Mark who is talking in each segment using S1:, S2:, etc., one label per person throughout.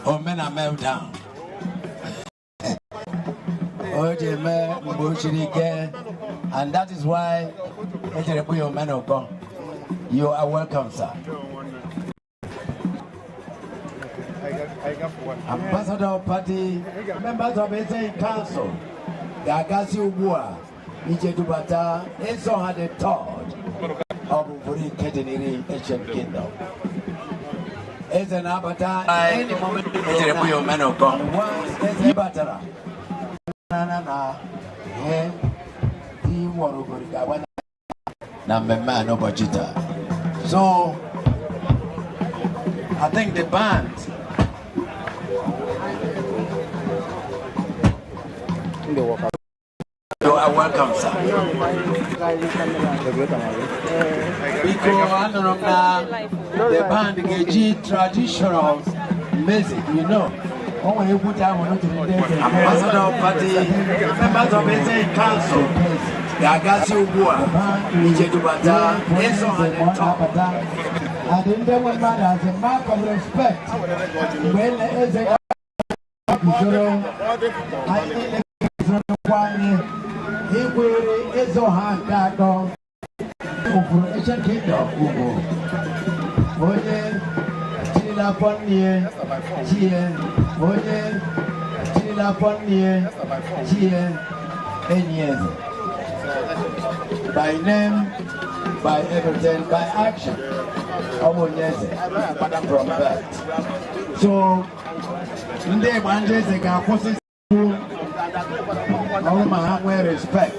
S1: Omena meltdown. And that is why you are welcome, sir. Ambassador Party, members of the Council, Gagasi Ubua, Ijedubata, Ezoha the third of Uvuri Kediniri Ancient Kingdom. Eze na-abata any moment eze batara na ihe dị wọrọgoro ga-agba na mmemme a n'ụbọchị taa. So I think the band you are welcome, sir. Biko anụrụ m na the band ga-eji traditional music. O nwere egwu dị ahụ n'otu ndị eze. Ambassador Party, members of the Council ga-agazi ugbu a ije dubata ịzọ ha the top. And ndị nwe mmadụ as a mark of respect mgbe eze guzoro anyị niile guzorokwa anyị ikwere ịzọ ha nke atọ Uvuru Ancient Kingdom ugwu onye tirila afọ nne chie onye tirila afọ nne chie enyi eze by name, by everything, by action, ọ bụ onye eze from birth. So ndị ịgba ndị eze ga-akwụsị ọrụ ma ha nwee respect.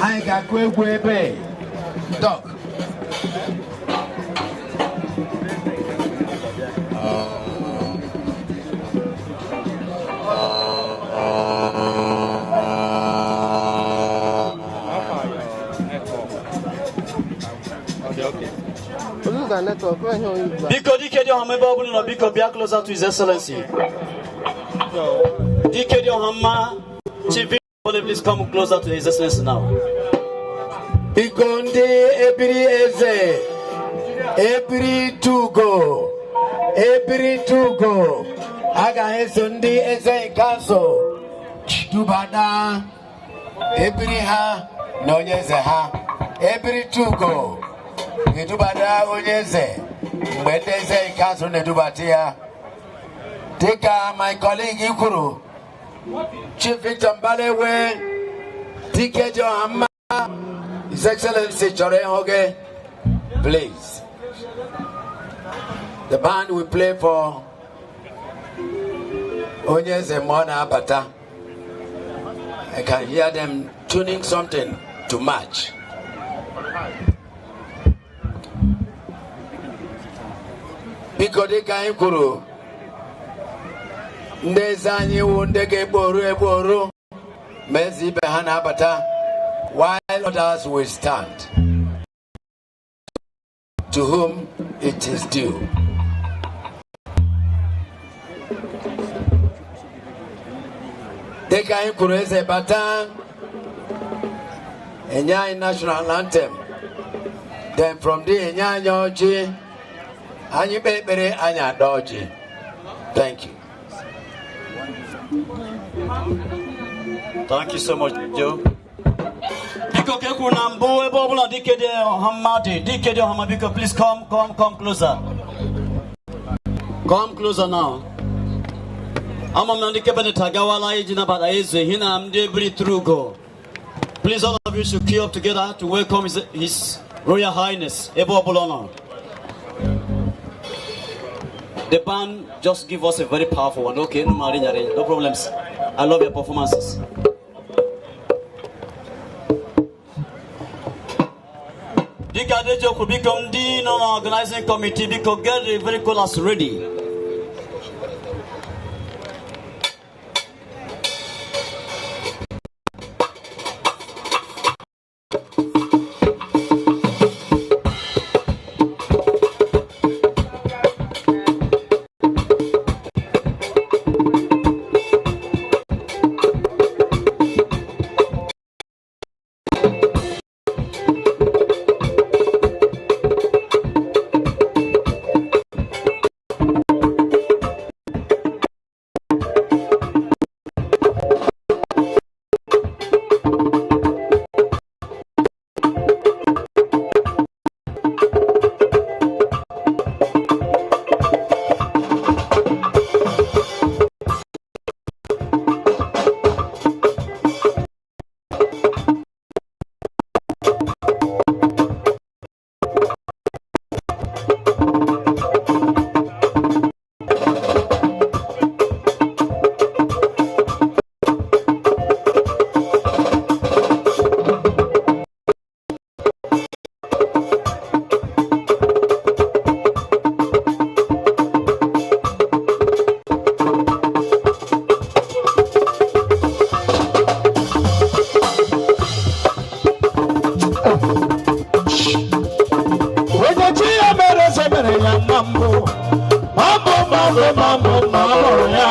S1: Anyị ga-akụ egwu ebe dọk.
S2: Biko Dike dị ọha ebe ọ bụla nọ, biko bịa closer to His Excellency. Dike dị ọha mma, Chief Victor, please come closer to His Excellency now.
S1: Biko ndị ebiri eze, ebiri tugo, ebiri tugo, agaghị eso ndị eze kansụl dubata ebiri ha na onye eze ha. Ebiri tugo ga-edubata onye eze mgbe ndị eze kansụl na-edubata ya. Dịka my colleague kwuru, Chief Victor Mbalewe, Dike dị ọha mma, His Excellency chọrọ ịhụ gị, please. The band will play for onye eze ma ọ na-abata. I can hear them tuning something to match. Biko dịka anyị kwuru, ndị eze anyị wụ ndị ga-egboru egboru ma eze ibe ha na-abata, while others will stand to whom it is due. Dịka anyị kwuru, eze bata, Enye anyị national anthem. Then from there, enye anyị ọjị. Anyị kpee ekpere, anyị ada ọjị. Thank you.
S2: Thank you so much, Joe. Biko, ka e kwuru na mbụ, ebe ọbụla dike dị ọha mma dị, dike dị ọha mma, biko, please come closer. Come closer now. Ama m na ndị cabinet agawala iji nabata eze hi na ndị ebiri tụrụ ugo. Please, all of you should queue up together to welcome His Royal Highness ebe ọbụla ọ nọ. The band just give us a very powerful one. Okay, no, no problems. I love your performances. Dịka Adejo kwuru, biko, ndị nọ na organizing committee, biko, get the very kolas ready.
S3: Onye chi ya mere eze mere ya mma mbụ, ma mbụ, ma mbụ, ma mbụ, ma mụrụ ya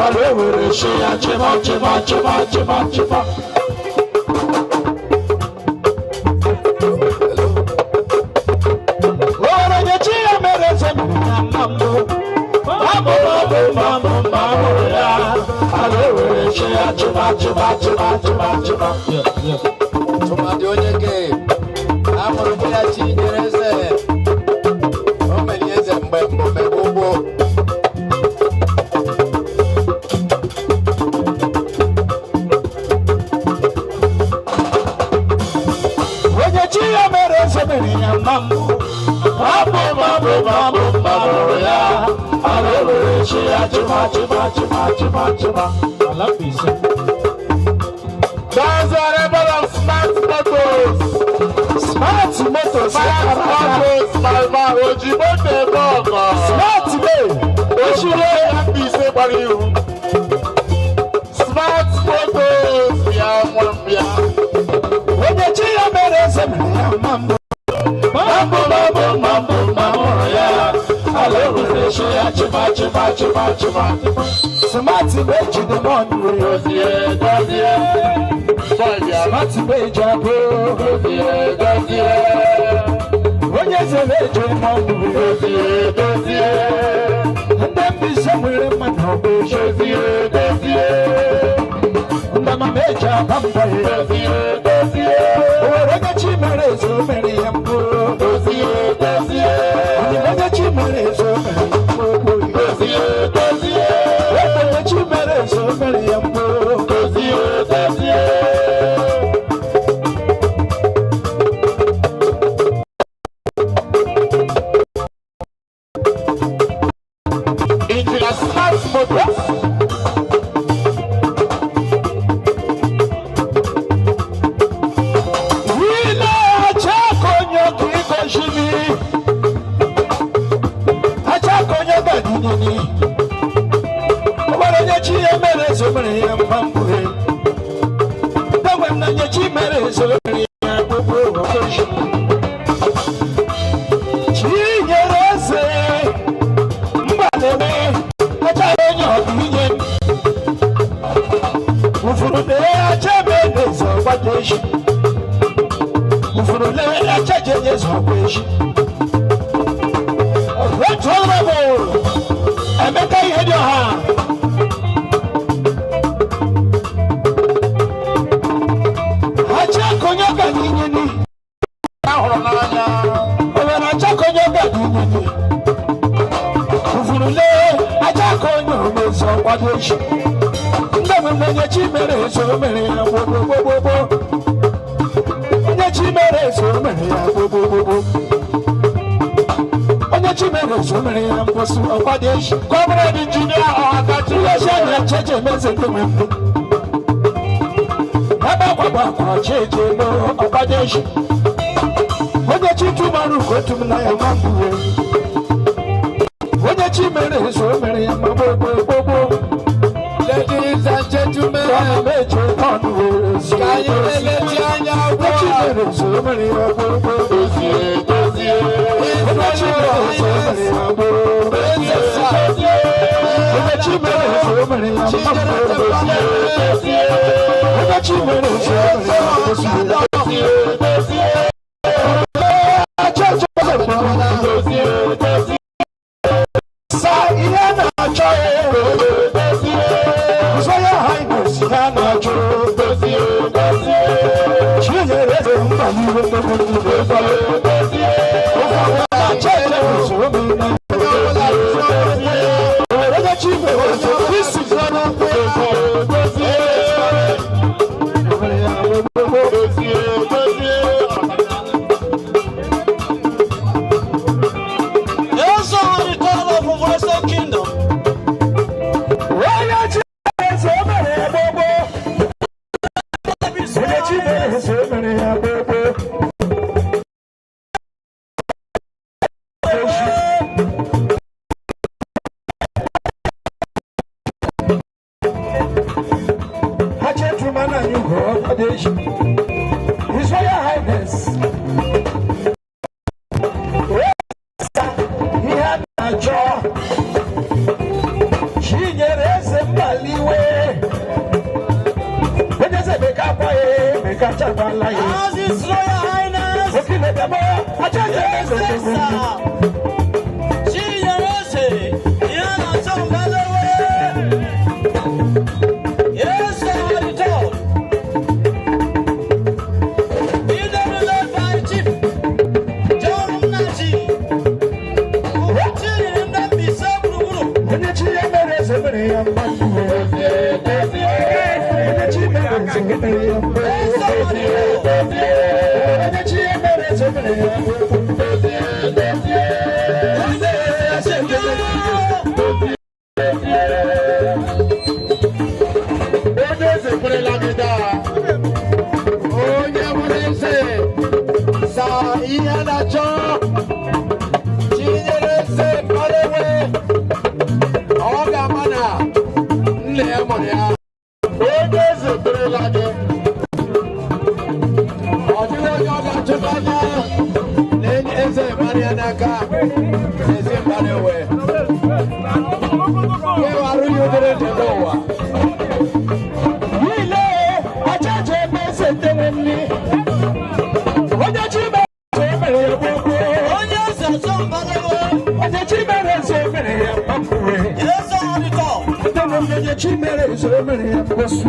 S3: ọrụ ewere chi ya chịma chịma chịma chịma chịma. Onye chi ya mere eze mere ya mma mbụ, ma mbụ, ma mbụ, ma mbụ, ma mụrụ ya ọrụ ewere chi ya chịma chịma chịma chịma chịma.
S1: Tụmadị onye ke amụrụ bụ ya chi nyere eze, o mere eze mgbe mbụ mgbe gboo.
S3: Onye chi ya mere eze mere ya mma mbụ, ma mbụ, ma mbụ, ma mbụ, ma mụrụ ya ala ewere chi ya chịma chịma chịma chịma chịma ala Mbaise.
S4: That's the rebel of Smart Motors.
S3: Smart Motors.
S4: Smart Motors, my man. Ojigbo na-eme ọgọ.
S3: Smart way.
S4: Ochire Mbaise gbara ihu. Smart Motors, bịa nwa m bịa.
S3: Onye chi ya mere eze mere ya mma mbụ, ma mbụ, ma mbụ, ma mbụ, ma mụrụ ya ala ewere chi ya chịma chịma chịma chịma. Smart way jide mọnụ.
S4: Dozie, dozie. Boy, bịa.
S3: Smart way ji abụ.
S4: Dozie, dozie.
S3: Onye eze na-eje mọnụ.
S4: Dozie, dozie.
S3: Ndị Mbaise nwere mmadụ ọbụ.
S4: Dozie, dozie.
S3: Ndị amama eji aba mba ya.
S4: Dozie, dozie.
S3: O nwere onye chi mere eze o mere ya mbụ.
S4: Dozie, dozie.
S3: Onye chi mere eze o mere ya mbụ.
S4: Dozie, dozie.
S3: Onye chi mere eze o mere ya mbụ.
S4: Dozie, dozie. Engineer Smart Motors.
S3: Wile Achako. Ufuru le echeje nye zọkwa echi. Right Honorable Emeka Ihedioha. Acha konye ga n'inyini.
S4: Ahụrụ n'anya.
S3: Owere acha konye ga n'inyini. Ufuru le acha konye omezo kwado echi. Ndị omume onye chi mere eze o mere ya gbogbogbogbo. Onye chi mere eze o mere ya gbogbogbogbo. Onye chi mere eze o mere ya mposi ọkwado echi.
S4: Comrade Engineer Ọhakachi.
S3: Ihe si anya cheche meze ndị nwe mbụ. Ebe akwa bụ akwa cheche eme ọkwado echi. Onye chi tụmarụ ka otu m na ya ma mgbuwe. Onye chi mere eze o mere ya ma gbogbogbogbo.
S1: Ladies and gentlemen,
S3: Ana m eche ọnụ were ezi.
S1: Ka anyị na-eleti anya ugbu
S3: Onye chi
S1: a.
S3: mere eze o mere ya gbogbo.
S4: Dozie, dozie.
S3: Onye chi mere eze o mere ya gbogbo.
S1: Eze sa.
S3: Onye chi mere eze o mere ya
S1: Chinyere
S3: gbogbo.
S1: Tepale.
S3: Onye chi mere eze o mere ya gbogbo.
S4: Dozie, dozie.
S3: Acha acha
S4: Dozie, dozie.
S3: Sa ihe na-achọ ya. His Royal Highness ihe na-achọ.
S4: Dozie, dozie.
S3: Chinyere eze mba n'iwe nnukwu nnukwu.
S4: Dozie.
S3: Acha acha eze o mere ya.
S1: Onye ọbụla guzo n'ụkwụ ya.
S3: Onye chi mere eze isi
S4: Dozie,
S3: mere ya gbogbo.
S4: dozie, dozie.
S2: Eze Ọha the third of Owerri Kingdom.
S3: Onye chi mere eze o mere ya gbogbo. Onye chi mere eze o mere ya gbogbo. Achetumana Nyugo Ọkwadeshi. His Royal Highness. Ihe a na-achọ. Chinyere eze mbaliwe. Onye eze Emeka akwaghị, Emeka chakwala ya.
S2: As His Royal Highness.
S3: Okile bịaba, achaghị eze
S2: Eze
S3: eze.
S2: sa. Chinyere eze, ihe a na-achọ mbalewe. Eze Ọha the third. Leader led by Chief John Nnaji. Ugochinyere ndị Mbaise gburugburu.
S3: Onye chi ya mere eze mere ya mma mgbe. Onye chi mere eze mere ya mma.
S2: Eze Ọha the third.
S3: Onye chi ya mere eze mere ya mma.
S2: Eze
S4: Onye eze kwerela gị daa.
S1: Onye bụrụ eze sa ihe na-achọ. Chinyere eze mbalewe. Ọ ga-ama na nna ya mụrụ ya.
S4: Onye eze kwerela gị.
S1: Ọ dịghị onye ọ ga-achụta anya na enyi eze mara ya n'aka eze mbalewe. Kewarụ ya obere dị n'ụwa.
S3: Niile achacha eme eze ndị nwe nri. Onye chi mere eze mere ya gbogbo.
S2: Onye eze achọ mbalewe.
S3: Onye chi mere eze mere ya mma mgbe.
S2: Eze Ọha the third.
S3: Ndị nwe nri onye chi mere eze mere ya mkposu.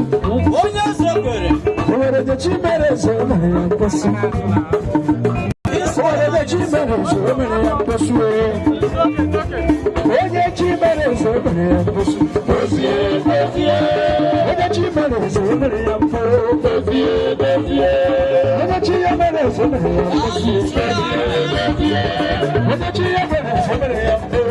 S2: Onye eze kwere.
S3: Onwere onye chi mere eze mere ya mkposu. Onwere onye chi mere eze mere ya mkposu. Onye chi mere eze mere ya mkposu.
S4: Dozie, dozie.
S3: Onye chi mere eze mere ya mkposu.
S4: Dozie, dozie.
S3: Onye chi ya mere eze mere ya mkposu. Onye chi ya mere eze mere ya mkposu.